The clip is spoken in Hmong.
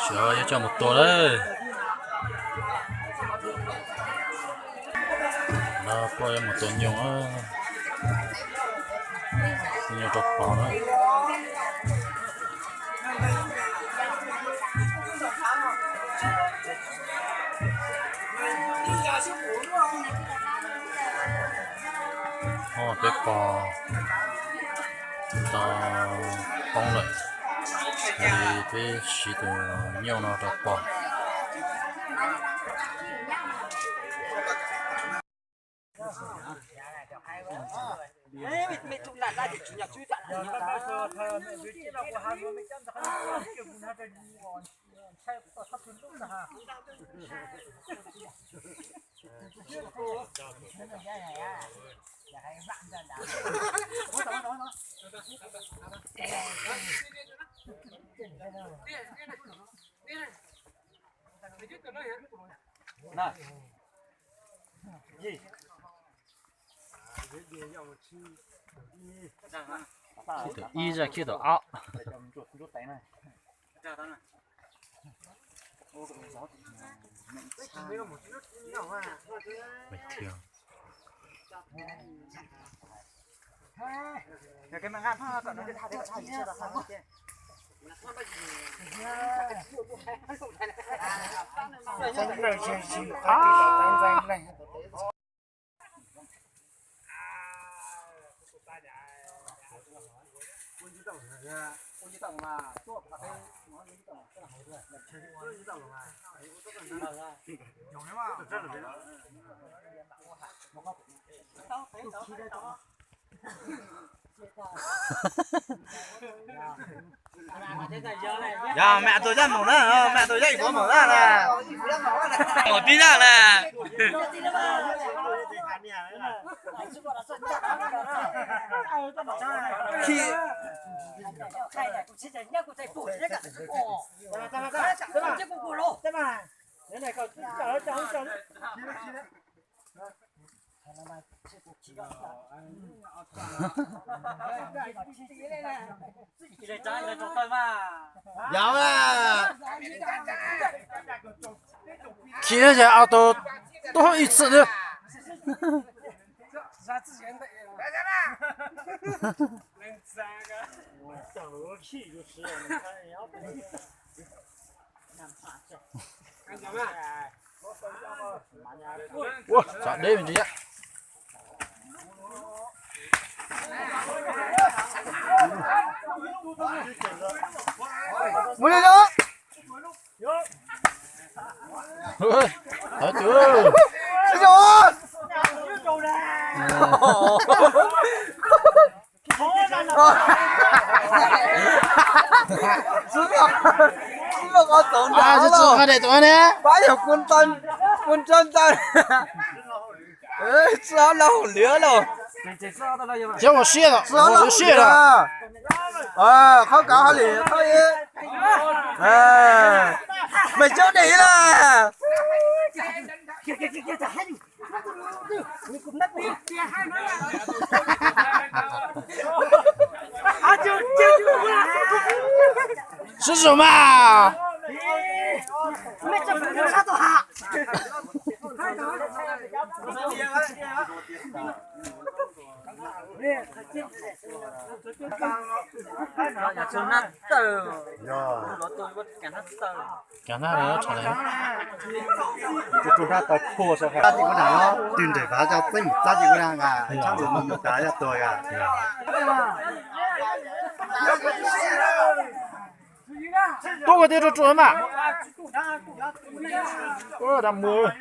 Sawv yuav coj mus tua lawm. No poj yuav mus tua nyuj, nyuj rau pog na. Peb pog tau poob lawm, yog li peb siv tus nyuj no rau pog. Khiv thaum ib zaj khiv thaum ob. Yog mam tus zaj mus na, mam tus zaj ib puav mus na na. Mus tib zaj na. Yog, khiv no ces auto tuag ib txhij xwb. Ua, txog deb me ntsis thiab. Mus li os. Hawv tus. Sib zoo. Xub, xub qhov txoov nrad los. Pab yog kuv nto, kuv nto nto. Txij ob lab hauv lwm los. Cov ua siab, ua siab los. Qhov kav hauj lwm qhov, me coob dej na. Sib zoo mas. Cov nab tawv khuav sawv hais, twb nrem vav cov txeeb txab ces ua na, tshab ntxwv mus mus tas yog tuag yom. Tuab kuv tiab ruaj ruaj mas. Dag mus.